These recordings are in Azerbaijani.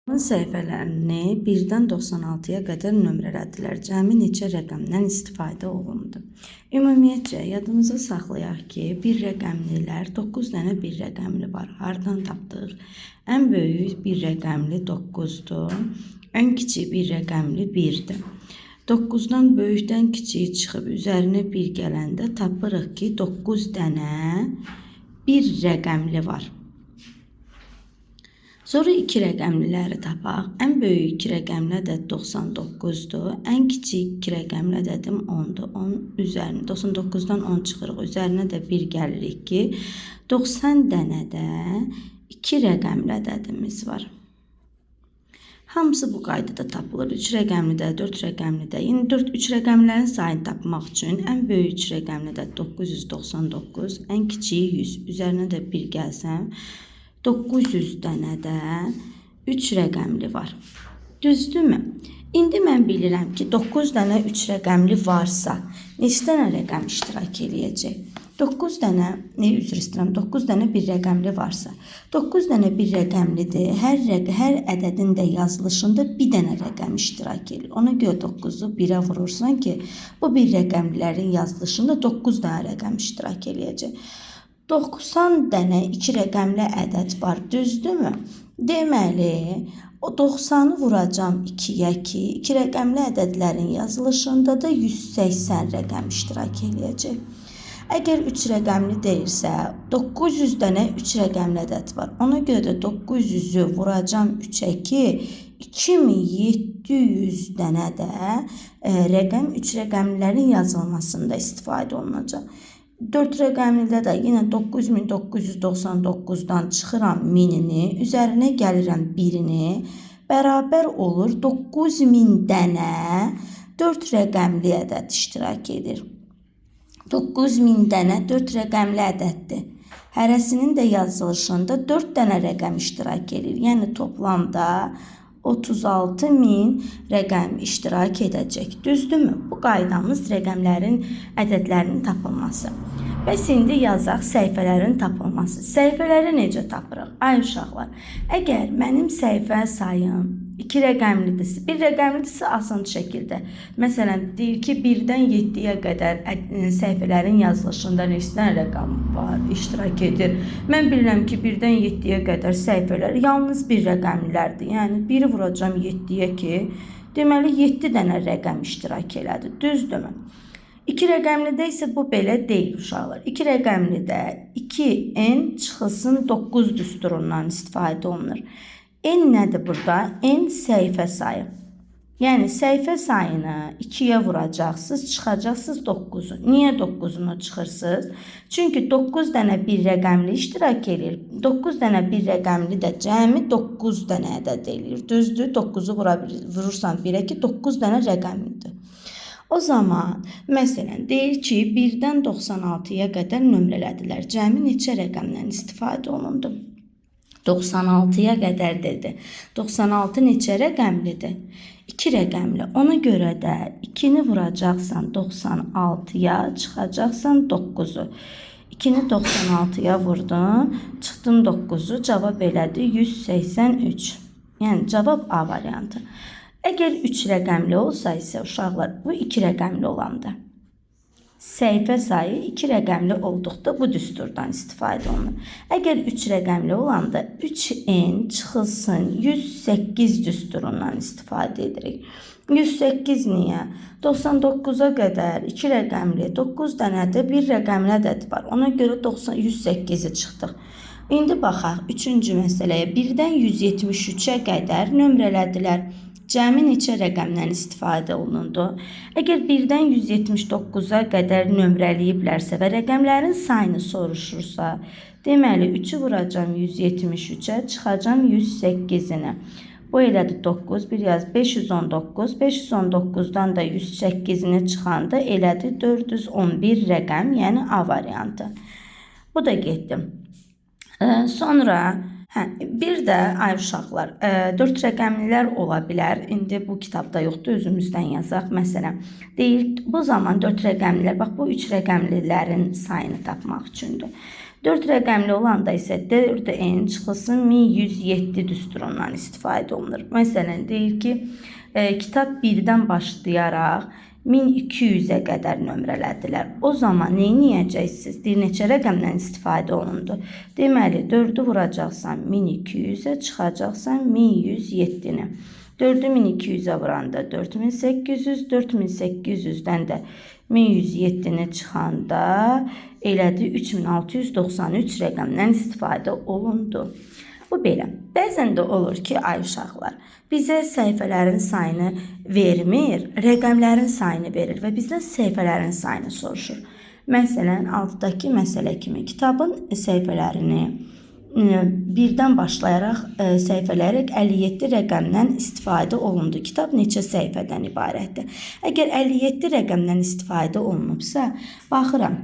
Səhifələrini 1-dən 96-ya qədər nömrələdilər. Cəmi neçə rəqəmdən istifadə olundu? Ümumiyyətcə, yadımıza saxlayaq ki, bir rəqəmlilər 9 dənə bir rəqəmli var. Hardan tapdıq? Ən böyük bir rəqəmli 9-dur. Ən kiçik bir rəqəmli 1-dir. 9-dan böyükdən kiçiyi çıxıb üzərinə 1 gələndə tapırıq ki, 9 dənə bir rəqəmli var. Sonra iki rəqəmliləri tapaq. Ən böyük iki rəqəmli ədəd 99-dur. Ən kiçik iki rəqəmli ədədim 10-dur. 10 üzərinə 99-dan 10 çıxırıq. Üzərinə də 1 gəlirik ki, 90 dənə də iki rəqəmli ədədimiz var. Hamısı bu qaydada tapılır. 3 rəqəmli də, 4 rəqəmli də. Yəni 4 3 rəqəmlərin sayını tapmaq üçün ən böyük 3 rəqəmli ədəd 999, ən kiçiyi 100. Üzərinə də 1 gəlsəm 900 dənə də 3 rəqəmli var. Düzdürmü? İndi mən bilirəm ki, 9 dənə 3 rəqəmli varsa, neçə dənə rəqəm iştirak eləyəcək? 9 dənə, nə üzr istəyirəm, 9 dənə bir rəqəmli varsa, 9 dənə bir rəqəmlidir. Hər ədədin də yazılışında bir dənə rəqəm iştirak eləyir. Ona görə 9-u 1-ə vurursan ki, bu bir rəqəmlilərin yazılışında 9 dənə rəqəm iştirak eləyəcək. 90 dənə iki rəqəmli ədəd var, düzdürmü? Deməli, o 90-ı vuracam 2-yə ki, iki rəqəmli ədədlərin yazılışında da 180 rəqəm iştirak eləyəcək. Əgər 3 rəqəmli deyirsə, 900 dənə 3 rəqəmli ədəd var. Ona görə də 900-ü vuracam 3-ə ki, 2700 dənə də rəqəm 3 rəqəmlilərin yazılmasında istifadə olunacaq. 4 rəqəmlidə də yenə 9999-dan çıxıram 1000-ini, üzərinə gəlirəm 1-ini, bərabər olur 9000 dənə 4 rəqəmli ədəd iştirak edir. 9000 dənə 4 rəqəmli ədəddir. Hərəsinin də yazılışında 4 dənə rəqəm iştirak edir. Yəni toplamda 36.000 rəqəm iştirak edəcək. Düzdürmü? Bu qaydamız rəqəmlərin ədədlərinin tapılması. Bəs indi yazaq səhifələrin tapılması. Səhifələri necə tapırıq? Ay uşaqlar, əgər mənim səhifə sayım 2 rəqəmlidirsə, bir rəqəmlidirsə asan şəkildə. Məsələn, deyir ki, 1-dən 7-yə qədər səhifələrin yazılışında neçə dənə rəqəm var, iştirak edir. Mən bilirəm ki, 1-dən 7-yə qədər səhifələr yalnız bir rəqəmlilərdir. Yəni 1-i vuracam 7-yə ki, deməli 7 dənə rəqəm iştirak elədi. Düzdürmü? 2 rəqəmlidə isə bu belə deyil uşaqlar. 2 rəqəmlidə 2n çıxılsın 9 düsturundan istifadə olunur. N nədir burada? N səhifə sayı. Yəni səhifə sayını 2-yə vuracaqsınız, çıxacaqsınız 9-u. Niyə 9-unu çıxırsınız? Çünki 9 dənə bir rəqəmli iştirak eləyir. 9 dənə bir rəqəmli də cəmi 9 dənə ədəd eləyir. Düzdür? 9-u vurursan 1-ə ki, 9 dənə rəqəmlidir. O zaman, məsələn, deyir ki, 1-dən 96-ya qədər nömrələdilər. Cəmi neçə rəqəmdən istifadə olundu? 96-ya qədər dedi. 96 neçə rəqəmlidir? 2 rəqəmli. Ona görə də 2-ni vuracaqsan 96-ya, çıxacaqsan 9-u. 2-ni 96-ya vurdun, çıxdın 9-u, cavab elədi 183. Yəni cavab A variantı. Əgər 3 rəqəmli olsa isə uşaqlar, bu 2 rəqəmli olanda səhifə sayı 2 rəqəmli olduqda bu düsturdan istifadə olunur. Əgər 3 rəqəmli olanda 3n çıxılsın 108 düsturundan istifadə edirik. 108 niyə? 99-a qədər 2 rəqəmli, 9 dənə də 1 rəqəmli ədəd var. Ona görə 108-i çıxdıq. İndi baxaq 3-cü məsələyə. 1-dən 173-ə qədər nömrələdilər. Cəmi neçə rəqəmdən istifadə olundu? Əgər 1-dən 179-a qədər nömrələyiblərsə və rəqəmlərin sayını soruşursa, deməli 3-ü vuracam 173-ə, çıxacam 108-inə. Bu elədi 9, bir yaz 519, 519-dan da 108-ini çıxanda elədi 411 rəqəm, yəni A variantı. Bu da getdi. Sonra bir də ay uşaqlar, 4 rəqəmlilər ola bilər. İndi bu kitabda yoxdur, özümüzdən yazaq. Məsələn, deyir bu zaman 4 rəqəmlilər, bax bu 3 rəqəmlilərin sayını tapmaq üçündür. 4 rəqəmli olanda isə 4N çıxılsın 1107 düsturundan istifadə olunur. Məsələn, deyir ki, kitab 1-dən başlayaraq 1200-ə qədər nömrələdilər. O zaman nə edəcəksiniz? Deyir, neçə rəqəmdən istifadə olundu? Deməli, 4-ü vuracaqsan 1200-ə, çıxacaqsan 1107-ni. 4-ü 1200-ə vuranda 4800, 4800-dən də 1107-ni çıxanda elədi 3693 rəqəmdən istifadə olundu. Bu belə. Bəzən də olur ki, ay uşaqlar, bizə səhifələrin sayını vermir, rəqəmlərin sayını verir və bizdən səhifələrin sayını soruşur. Məsələn, altdakı məsələ kimi kitabın səhifələrini birdən başlayaraq səhifələrək 57 rəqəmdən istifadə olundu. Kitab neçə səhifədən ibarətdir? Əgər 57 rəqəmdən istifadə olunubsa, baxıram,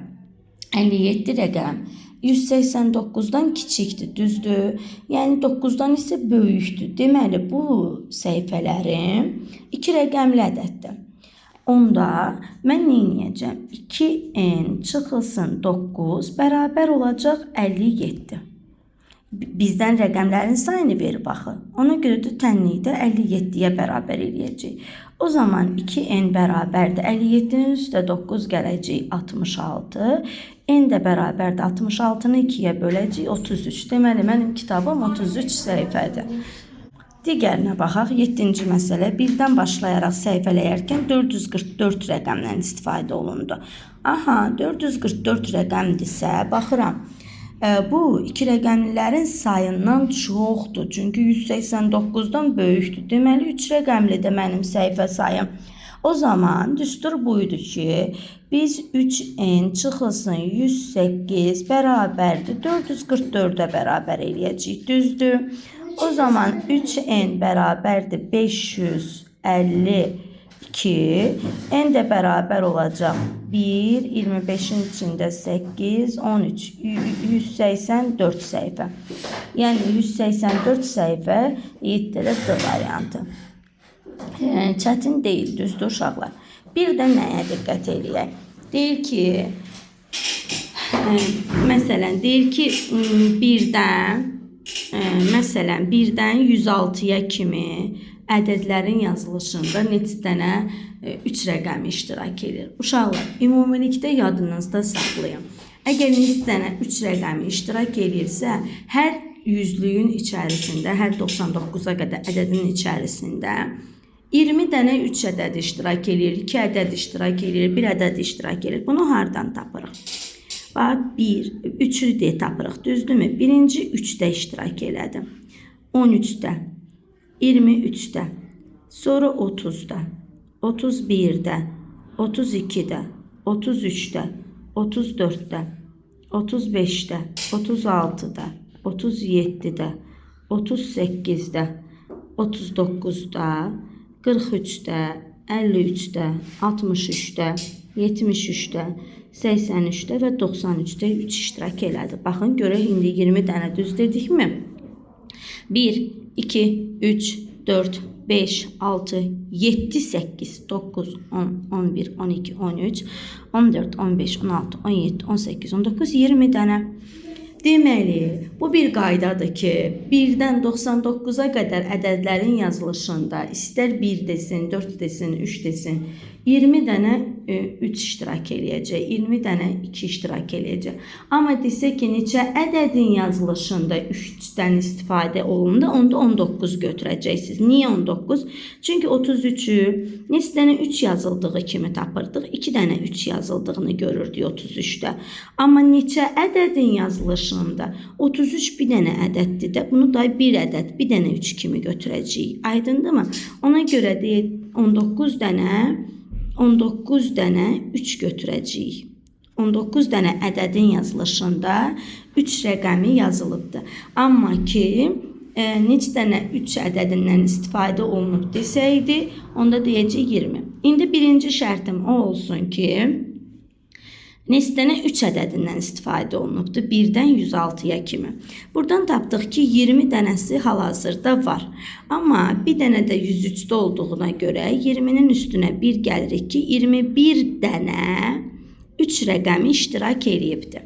57 rəqəm 189-dan kiçikdir, düzdür? Yəni 9-dan isə böyükdür. Deməli, bu səhifələrim 2 rəqəmli ədəddir. Onda mən nə edəcəm? 2n çıxılsın 9 bərabər olacaq 57. Bizdən rəqəmlərin sayını verib axı. Ona görə də tənlikdə 57-yə bərabər eləyəcək. O zaman 2n bərabərdir 57-nin üstə 9 gələcək 66. N də bərabərdir 66-nı 2-yə böləcək 33. Deməli, mənim kitabım 33 səhifədir. Digərinə baxaq. 7-ci məsələ. 1-dən başlayaraq səhifələyərkən 444 rəqəmdən istifadə olundu. Aha, 444 rəqəmdirsə, baxıram. Bu iki rəqəmlilərin sayından çoxdur. Çünki 189-dan böyükdür. Deməli, 3 rəqəmli də mənim səhifə sayım. O zaman düstur buydu ki, biz 3n çıxılsın 108 bərabərdir 444-ə bərabər eləyəcəyik. Düzdür? O zaman 3n bərabərdir 552. N də bərabər olacaq 1, 25-in içində 8, 13, 184 səhifə. Yəni 184 səhifə 7-də D variantı. Çətin deyil, düzdür uşaqlar. Bir də nəyə diqqət eləyək? Deyir ki, məsələn, deyir ki, birdən, məsələn, 1-dən 106-ya kimi ədədlərin yazılışında neçə dənə 3 rəqəmi iştirak edir. Uşaqlar, ümumilikdə yadınızda saxlayın. Əgər neçə dənə 3 rəqəmi iştirak edirsə, hər yüzlüyün içərisində, hər 99-a qədər ədədin içərisində 20 dənə 3 ədəd iştirak edir, 2 ədəd iştirak edir, 1 ədəd iştirak edir. Bunu hardan tapırıq? Bax, 1, 3-ü deyə tapırıq, düzdürmü? Birinci 3-də iştirak elədi. 13-də, 23-də, sonra 30-da, 31-də, 32-də, 33-də, 34-də, 35-də, 36-da, 37-də, 38-də, 39-da, 43-də, 53-də, 63-də, 73-də, 83-də və 93-də 3 iştirak elədi. Baxın, görək indi 20 dənə düz dedikmi? 1, 2, 3, 4, 5, 6, 7, 8, 9, 10, 11, 12, 13, 14, 15, 16, 17, 18, 19, 20 dənə. Deməli, bu bir qaydadır ki, 1-dən 99-a qədər ədədlərin yazılışında istər 1 desin, 4 desin, 3 desin, 20 dənə 3 iştirak eləyəcək, 20 dənə 2 iştirak eləyəcək. Amma desə ki, neçə ədədin yazılışında 3-dən istifadə olundu, onda 19 götürəcəksiniz. Niyə 19? Çünki 33-ü neçə dənə 3 yazıldığı kimi tapırdıq, 2 dənə 3 yazıldığını görürdük 33-də. Amma neçə ədədin yazılışında 33 bir dənə ədəddir də, bunu da bir ədəd, bir dənə 3 kimi götürəcəyik. Aydındırmı? Ona görə deyək 19 dənə 3 götürəcəyik. 19 dənə ədədin yazılışında 3 rəqəmi yazılıbdır. Amma ki, neçə dənə 3 ədədindən istifadə olunub desəydi, onda deyəcək 20. İndi birinci şərtim o olsun ki, neçə dənə 3 ədədindən istifadə olunubdur? 1-dən 106-ya kimi. Buradan tapdıq ki, 20 dənəsi hal-hazırda var. Amma bir dənə də 103-də olduğuna görə 20-nin üstünə 1 gəlirik ki, 21 dənə 3 rəqəmi iştirak eləyibdir.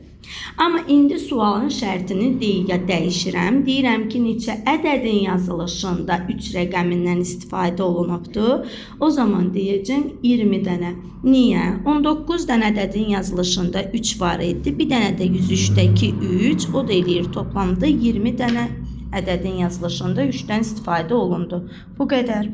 Amma indi sualın şərtini deyə dəyişirəm. Deyirəm ki, neçə ədədin yazılışında 3 rəqəmindən istifadə olunubdur. O zaman deyəcəm 20 dənə. Niyə? 19 dənə ədədin yazılışında 3 var idi. Bir dənə də 103-dəki 3, o da eləyir toplamda 20 dənə ədədin yazılışında 3-dən istifadə olundu. Bu qədər.